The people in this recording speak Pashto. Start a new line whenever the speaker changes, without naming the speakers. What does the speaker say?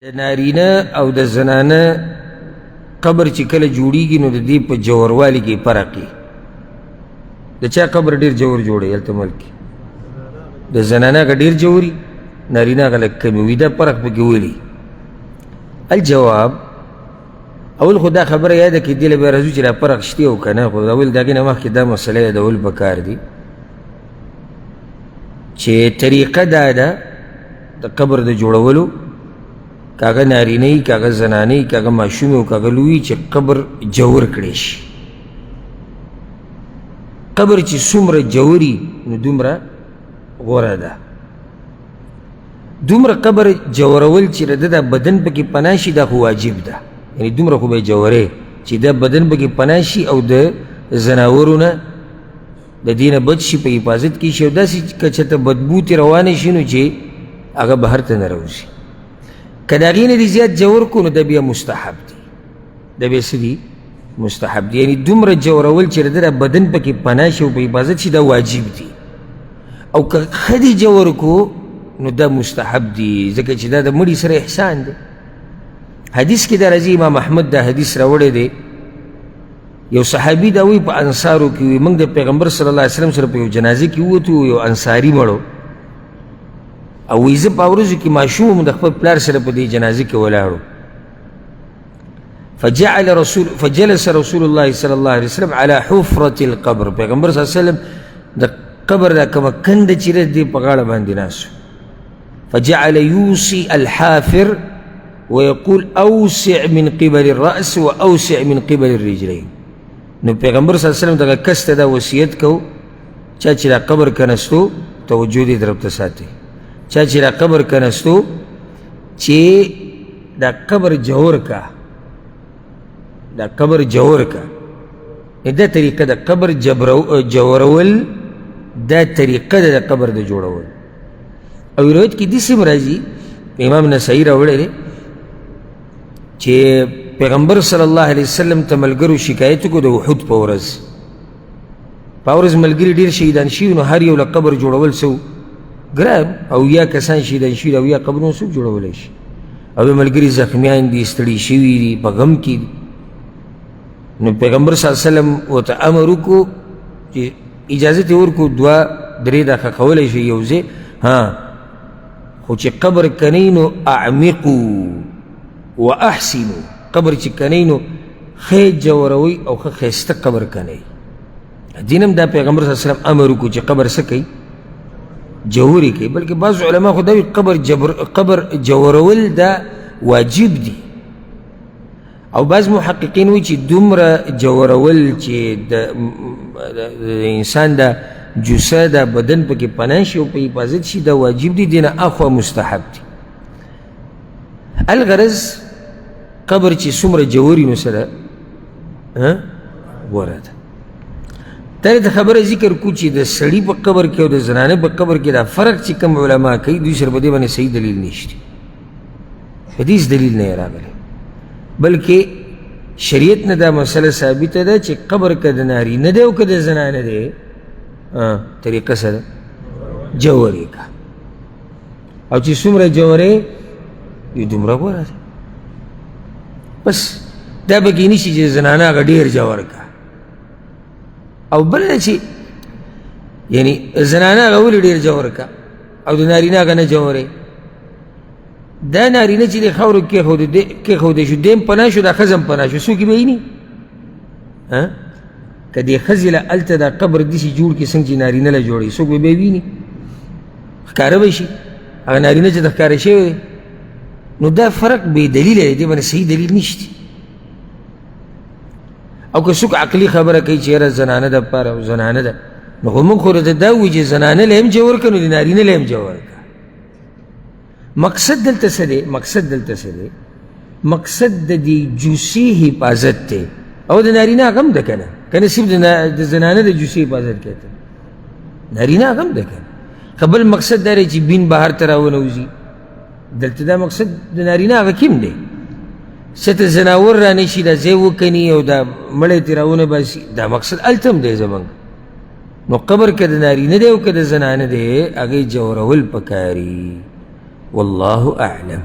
د نارینه او د زنانه قبر چې کله جوړیږي نو د دې په جوروالي کې فرق وي. د چا قبر ډېر جور جوړوي هلته ملک کې؟ د زنانه هغه ډېر جوري، نارینه هغه لږ کمې وي. دا فرق پکې ولي؟ الجواب، اول خو دا خبره یاده کړي، دې له بیا راځو چې دا فرق شته او که نه، خو اول د هغې نه مخکې دا مسله یادول پکار دي چې طریقه دا ده د قبر د جوړولو، که هغه نارینه وي، که هغه زنانه وي، که هغه ماشوم او که هغه لوی، چې قبر جور کړی شي. قبر چې څومره جوري نو دومره غوره ده. دومره قبر جورول چې د ده بدن پکې پناه شي دا خو واجب ده، یعنې دومره خو به یې جورې چې دا بدن پکې پناه شي او د ځناورو نه د دې نه بچ شي، په حفاظت کې شي، او داسې که چېرته بدبو ترې روانه شي نو چې هغه بهر ته نه راوځي. که د هغې نه دې زیات جور کړو نو دا بیا مستحب دی، دا بیا څه دي؟ مستحب دی. یعنې دومره جورول چې د ده بدن پکې پناه شي او په حفاظت شي دا واجب دی، او که ښه دې جور کړو نو دا مستحب دی، ځکه چې دا د مړي سره احسان دی. حدیث کې دا راځي، امام احمد دا حدیث راوړی دی، یو صحابي دا وایي په انصارو کې وي، موږ د پیغمبر صلی الله علیه وسلم سره په یو جنازه کې ووتو، یو انصاري مړو، او وایي زه په ورځو کې ماشوم وم، د خپل پلار سره په دې جنازه کې ولاړو. فجلس رسول الله صلی الله علیه وسلم على حفرة القبر. پیغمبر صلی الله علیه وسلم د قبر دا کومه کنده چې ده دې په غاړه باندې ناست. فجعل يوصي الحافر ويقول اوسع من قبل الرأس واوسع من قبل الرجلين. نو پیغمبر صلی الله علیه وسلم دغه کس ته دا وصیت کو، چا چې دا قبر کنستو توجه دې طرف ته ساتي، چا چې دا قبر کنستو چې دا قبر جوړ کا، دا قبر جوړ کا. دا طریقه د قبر جوړول، دا طریقه ده د قبر د جوړول. او روایت کې داسې هم راځي، امام نسائی راوړی دی چې پیغمبر صلی الله علیه وسلم ته ملګرو شکایت وکړو د احد په ورځ. په ورځ ملګري ډېر شهیدان شوي، نو هر یو له قبر جوړول څه ګران، او یا کسان شهیدان شوي او یا قبرونه څوک جوړولی شي، او ملګري زخمیان دي، ستړي شوي دي، په غم کې دي. نو پیغمبر صلی الله علیه وسلم ورته امر وکړو چې اجازه یې ورکړو دوه درې دا ښخولی شي یو ځای، ها خو چې قبر کنئ نو اعمقو و احسنو، قبر چې کنئ نو ښه جوروئ او ښه ښایسته قبر کنئ. دین هم دا پیغمبر صلی الله علیه وسلم امر وکړو چې قبر څه کوي؟ جوړې کوي. بلکې بعض علما خو دا وایي قبر جورول دا واجب دي، او بعض محققین وایي چې دومره جورول چې د انسان د جثه د بدن پکې پناه شي او په حفاظت شي دا واجب دي، دې نه اخوا مستحب دي. الغرض قبر چې څومره جوري نو سره غوره ده. تر د خبره ذکر کو چې د سړي په قبر کې او د زنانه په قبر کې دا فرق چې کوم علما کوي دوی سره په دې باندې صحیح دلیل نشته، په دې هېڅ دلیل نه راغلی، بلکې شریعت نه دا مسله ثابته ده چې قبر که د نارینه دی او که د زنانه دی طریقه سره جوړې که، او چې څومره جوړې یو دومره غوره ده. بس دا پکې نشي چې زنانه هغه ډېر جوړ که، او بل نه چې یعنی زنانه هغه ولې ډېر جوړ که او د نارینه هغه نه جوړې. دا نارینه چې د خاورو کېښودی شو، دی هم پناه شو، دا ښځه هم پناه شو، څوک یې به ویني؟ که دې ښځې له هلته دا قبر داسې جوړ کړي څنګه چې نارینه له جوړوي، څوک به بیا ویني؟ ښکاره به شي هغه نارینه چې د ښکاره شوی دی. نو دا فرق بې دلیله دی، دې باندې صحیح دلیل نشته. او که څوک عقلي خبره کوي چې یاره زنانه د پاره او زنانه ده، نو خو موږ خو راته دا وایو چې زنانه له هم جوړ کړه نو د نارینه له هم جوړ کړه. مقصد دلته څه دی؟ مقصد دلته څه دی؟ مقصد د دې جوسې حفاظت دی، او د نارینه هغه هم ده که نه، که نه صرف د زنانه د جوسې حفاظت کوي، نارینه هغه هم ده که نه. خو بل مقصد دا دی چې بین بهر ته راونه وځي، دلته دا مقصد د نارینه هغه کیم دی، څه ته ځناور را نه شي دا ځای وکني او دا مړی ترې راونه باسي، دا مقصد هلته هم دی زموږ. نو قبر که د نارینه دی او که د زنانه دی، هغې جورول پکاري. والله اعلم.